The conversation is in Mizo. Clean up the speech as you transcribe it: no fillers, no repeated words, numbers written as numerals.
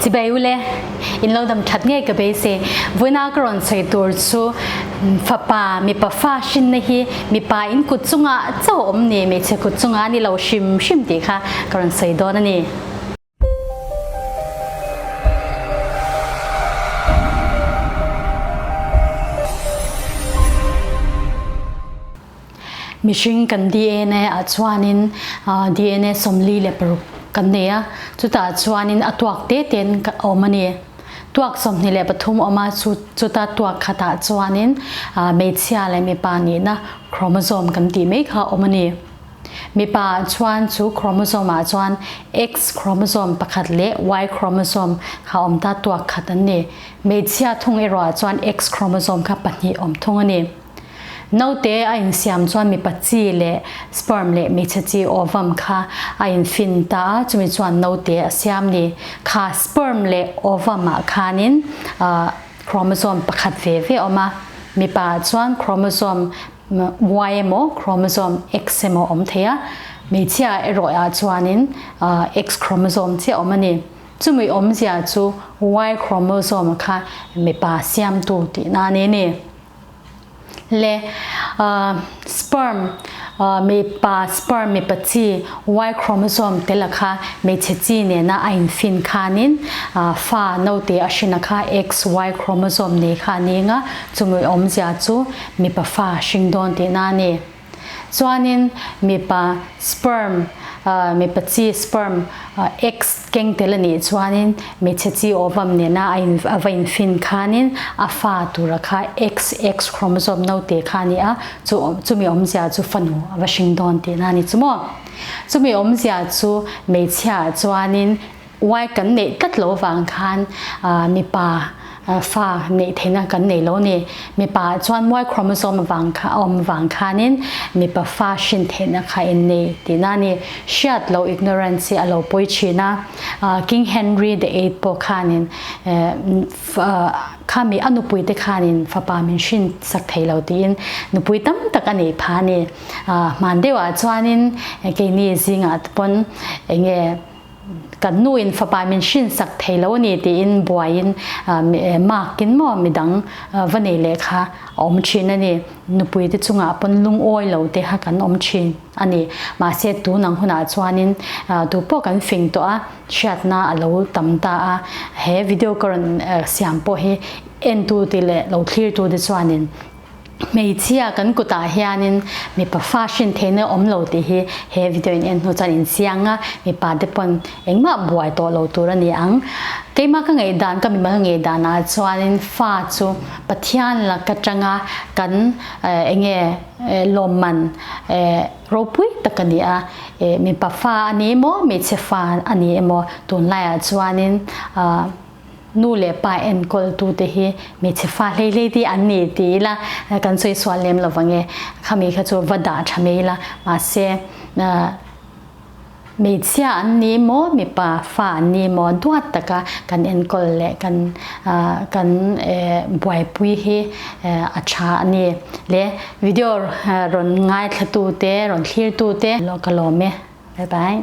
Chibai ule, in lo dam that ngei ka beisei. Vawiina ka rawn sawi tur chu fapa, mipa fa hrinna hi mipa in kut chungah chauh awm ni, hmeichhe kut chungah a ni lo hrim hrim tih kha ka rawn sawi dawn a ni. Mihring kan DNA ah chuanin DNA 46 kan nei a, chutah chuanin a tuak te tein a awm a ni. Tuak 23 awm a, chuta tuak khatah chuanin hmeichhia leh mipa nihna chromosome kan tih mai kha a awm a ni. Mipa ah chuan chu chromosome ah chuan X chromosome pakhat leh Y chromosome kha awm ta tuak khat an ni. Hmeichhia thung erawh ah chuan X chromosome kha pahnih awm thung a ni. Naute a insiam chuan mipa chi leh sperm leh hmeichhe chi ovum kha a infin ta a, chumi chuan naute a siam ni. Kha sperm leh ovum ah khanin chromosome pakhat ve ve awm a, mipa ah chuan chromosome Y emaw chromosome X emaw awm thei a, hmeichhia erawh ah chuanin X chromosome chiah awm a ni. Chumi awmzia chu Y chromosome kha mipa siamtu tihna a ni a ni. Le sperm mipa sperm mipa chi Y chromosome tel a kha hmeichhe chi nena a infin khanin fa naute a hrin a kha XY chromosome nei kha a ni anga chumi awmzia chu mipa fa hring dawn tihna a ni. Chuanin mipa sperm, mipa chi sperm X keng tel a nih chuanin hmeichhe chi ovum nena a in a va infin khanin a fa tura kha XX chromosome naute kha a ni a, chu chumi awmzia chu fanu a va hring dawn tihna a ni chu maw. Chumi awmzia chu hmeichhiaah chuanin Y kan neih tlat lo vang khan mipa fa neih theihna kan nei lo ni. Mipa chuan Y chromosome vang kha a awm vang khanin mipa fa hrin theihna kha in nei tihna a ni. Hriat lo ignorance hi a lo pawi thin a. King Henry the Eighth pawh khanin khami a nupui te khanin fapa min hrin sak thei lo tiin nupui tam tak a neih phah a ni. Hman deuhah chuanin keini zingah te pawn enge Kan nu in fapa min hrin sak thei lo a ni tiin buaiin mark in maw midang va nei leh kha a awm thin a ni. Nupui te chungah pawn lungawi lo te kha kan awm thin a ni. Mahse tun ang hunah chuanin tu pawh kan fing tawh a, hriatna a lo tam ta a. He video ka rawn siam pawh hi entu te leh lo thlirtu te chuanin Hmeichhia kan kutah hianin mipa fa hrin theihna awm lo tih hi he video in en hnu chuan in chiang a, mipa te pawn engmah buai tawh lo tur a ni ang. Keimah ka ngaihdan, ka mimal ngaihdan ah chuanin fa chu Pathian lak atanga kan enge lawmman ropui tak a ni a, mipa fa a ni emaw hmeichhe fa a ni emaw tunlaiah chuanin Nu leh pa enkawltute hi hmeichhe fa hlei hlei te an ni ti ila kan sawi sual lem lo vang e. Khami kha chu va dah tha mai ila mahse hmeichhia an ni maw mipa fa an ni maw duat taka kan enkawl leh kan kan buaipui hi a tha a ni. Le video rawn ngaithlatute rawn thlirtute ka lawm e. Bye bye.